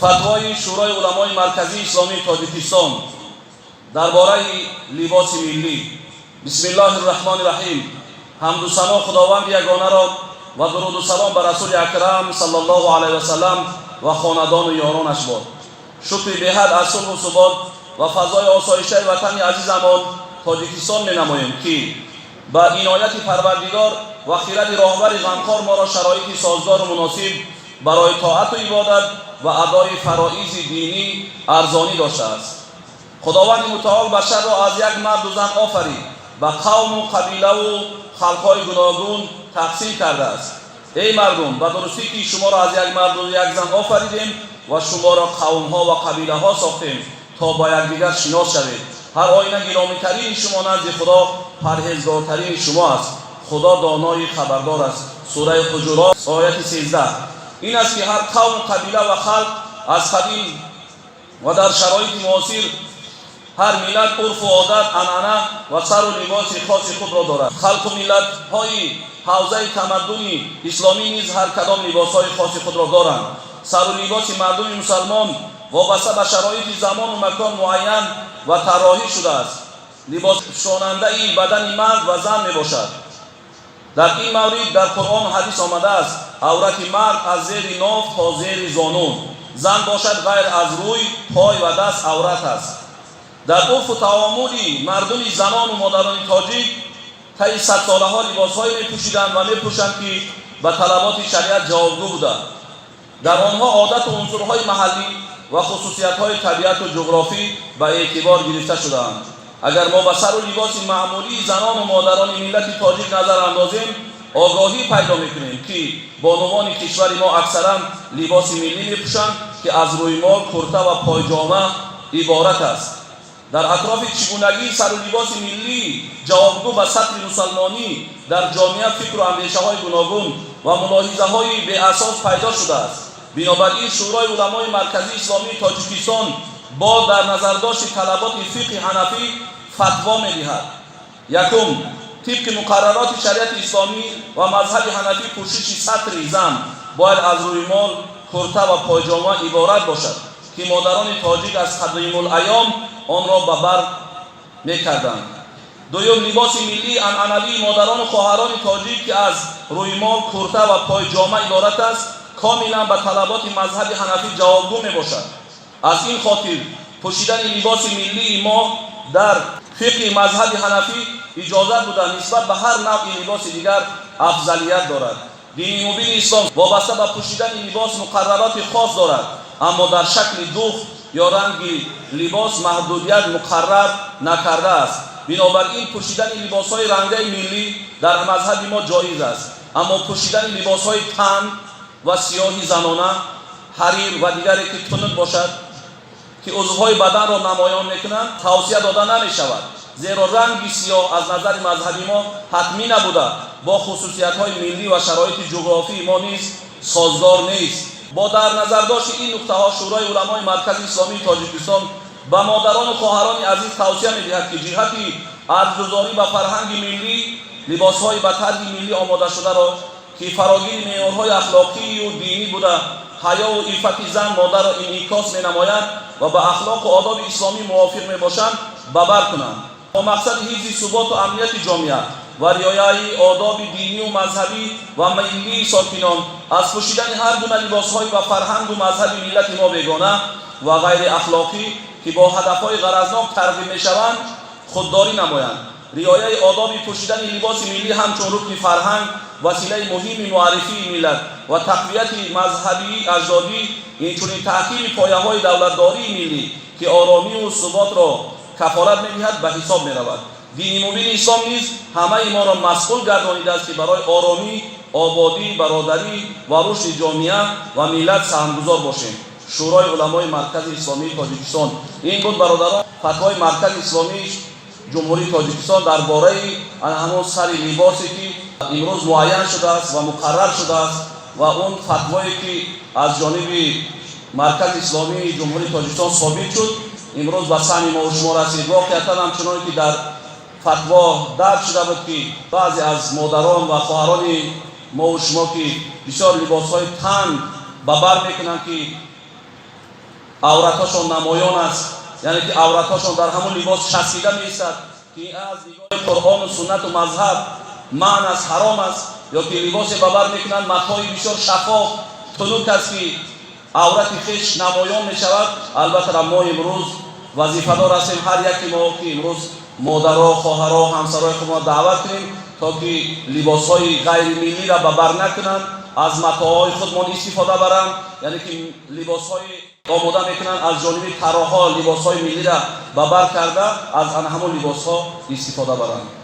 Фатвои Шӯрои уламои Марказии Исломии Тоҷикистон дар бораи либоси миллӣ. Бисмиллоҳи Раҳмони Раҳим. Ҳамду сано Худованди ягонаро ва дуруду салом ба Расули Акрам саллаллоҳу алайҳи васаллам ва хонадону ёронаш бод. Шукри беҳад аз сулҳу субот ва фазои осоишаи ватани азизамон Тоҷикистон менамоем, ки ба инояти Парвардигор ва хиради роҳбари ғамхор моро шароити созгору муносиб барои тоату ибодат ва адои фароизи динӣ арзонӣ доштааст. Худованди мутаол башарро аз як марду зан офарид, ба қавму қабилаву халқҳои гуногун тақсим кардааст. Эй мардум, ба дурустӣ ки шуморо аз як марду як зан офаридем ва шуморо қавмҳо ва қабилаҳо сохтем, то ба якдигар шинос шавед. Ҳар оина гиромитарини шумо назди Худо парҳезгортарини шумо аст. Худо донои хабардор аст. Сураи Ҳуҷурот, ояти 13. Ин аст, ки ҳар қавму қабила ва халқ аз қадим ва дар шароити муосир ҳар миллат урфу одат, анъана ва сару либоси хоси худро дорад. Халқу миллатҳои ҳавзаи тамаддуни исломӣ низ ҳар кадом либосҳои хоси худро доранд. Сару либоси мардуми мусалмон вобаста ба шароити замону макон муайян ва тарроҳӣ шудааст. Либос пӯшонандаи бадани мард ва зан мебошад. Дар ин маврид дар Қуръону ҳадис омадааст: аврати мард аз зери ноф то зери зону, зан бошад, ғайр аз рӯй, пой ва даст аврат аст. Дар урфу таомули мардуми занону модарони тоҷик таи садсолаҳо либосҳое мепӯшиданд ва мепӯшанд, ки ба талаботи шариат ҷавобгӯ буда, дар онҳо одату унсурҳои маҳаллӣ ва хусусиятҳои табиату ҷуғрофӣ ба эътибор гирифта шудаанд. Агар мо ба сару либоси маъмулии занону модарони миллати тоҷик назар андозем, огоҳӣ пайдо мекунем, ки бонувони кишвари мо аксаран либоси миллӣ мепӯшанд, ки аз рӯймол, курта ва пойҷома иборат аст. Дар атрофи чигунагии сару либоси миллӣ, ҷавобгӯ ба сатри мусалмонӣ, дар ҷомеа фикру андешаҳои гуногун ва мулоҳизаҳои беасос пайдо шудааст. Бинобар ин Шӯрои уламои Марказии Исломии Тоҷикистон бо дар назардошти талаботи фиқҳи ҳанафӣ фатво медиҳад. Якум: тибқи муқаррароти шариати исломӣ ва мазҳаби ҳанафӣ, пӯшиши сатри зан бояд аз рӯймол, курта ва пойҷома иборат бошад, ки модарони тоҷик аз қадимулайём онро ба бар мекарданд. Дуюм: либоси миллии анъанавии модарону хоҳарони тоҷик, ки аз рӯймол, курта ва пойҷома иборат аст, комилан ба талаботи мазҳаби ҳанафӣ ҷавобгӯ мебошад. Аз ин хотир пӯшидани либоси миллии мо дар фиқҳи мазҳаби ҳанафӣ иҷозат буда, нисбат ба ҳар навъи либоси дигар афзалият дорад. Дини мубини ислом вобаста ба пӯшидани либос муқаррароти хос дорад, аммо дар шакли духт ё ранги либос маҳдудият муқаррар накардааст. Бинобар ин пӯшидани либосҳои рангаи миллӣ дар мазҳаби мо ҷоиз аст, аммо пӯшидани либосҳои танг ва сиёҳи занона, ҳарир ва дигаре, ки тунук бошад, ки узвҳои баданро намоён мекунанд, тавсия дода намешавад, зеро ранги сиёҳ аз назари мазҳаби мо ҳатмӣ набуда, бо хусусиятҳои миллӣ ва шароити ҷуғрофии мо низ созгор нест. Бо дар назардошти ин нуқтаҳо Шӯрои уламои Маркази Исломии Тоҷикистон ба модарону хоҳарони азиз тавсия медиҳад, ки ҷиҳати арҷгузорӣ ба фарҳанги миллӣ либосҳои ба тарҳи миллӣ омодашударо, ки фарогири меъёрҳои ахлоқию динӣ буда, ҳаёву иффати зан модарро инъикос менамояд ва ба ахлоқу одоби исломӣ мувофиқ мебошанд, ба бар кунанд. Бо мақсади ҳифзи суботу амнияти ҷомеа ва риояи одоби динию мазҳабӣ ва миллии сокинон, аз пӯшидани ҳар гуна либосҳои ба фарҳангу мазҳаби миллати мо бегона ва ғайриахлоқӣ, ки бо ҳадафҳои ғаразнок тарғиб мешаванд, худдорӣ намоянд. Риояи одоби пӯшидани либоси миллӣ ҳамчун рукни фарҳанг, василаи муҳими муаррифии миллат ва тақвияти мазҳабии аҷдодӣ, инчунин таҳкими пояҳои давлатдории миллӣ, ки оромию суботро кафолат медиҳад, ба ҳисоб меравад. Дини мубини ислом низ ҳамаи моро масъул гардонидааст, ки барои оромӣ, ободӣ, бародарӣ ва рушди ҷомеа ва миллат саҳмгузор бошем. Шӯрои уламои Маркази Исломии Тоҷикистон. Ин буд, бародарон, фатвои Маркази Исломии Ҷумҳурии Тоҷикистон дар бораи ҳамон сари либосе, ки имрӯз муайян шудааст ва муқаррар шудааст, ва он фатвое, ки аз ҷониби Маркази Исломии Ҷумҳурии Тоҷикистон собит шуд, имрӯз ба самъи мо шумо расид. Воқеатан ҳамчуноне ки дар фатво дарҷ шуда буд, ки баъзе аз модарон ва хоҳарони мову шумо, ки бисёр либосҳои танг ба бар мекунанд, ки Авратҳошон намоён аст, яъне ки авратҳошон дар ҳамон либос часпида меистад, ки аз нигоҳи Қуръону суннату мазҳаб манъ аст, ҳаром аст. Ё ки либосе ба бар мекунанд, матои бисёр шаффоф, тунук аст, ки аврати хеш намоён мешавад. Албатта, мо имрӯз вазифадор ҳастем, ҳар яке мо, ки имрӯз модаро, хоҳаро, ҳамсарои худро даъват кунем, то ки либосҳои ғайримиллиро ба бар накунанд, аз матоъҳои худмон истифода баранд. Яъне ки либосҳои омода мекунанд аз ҷониби тарроҳҳо, либосҳои миллиро ба бар карда, аз ана ҳамон либосҳо истифода баранд.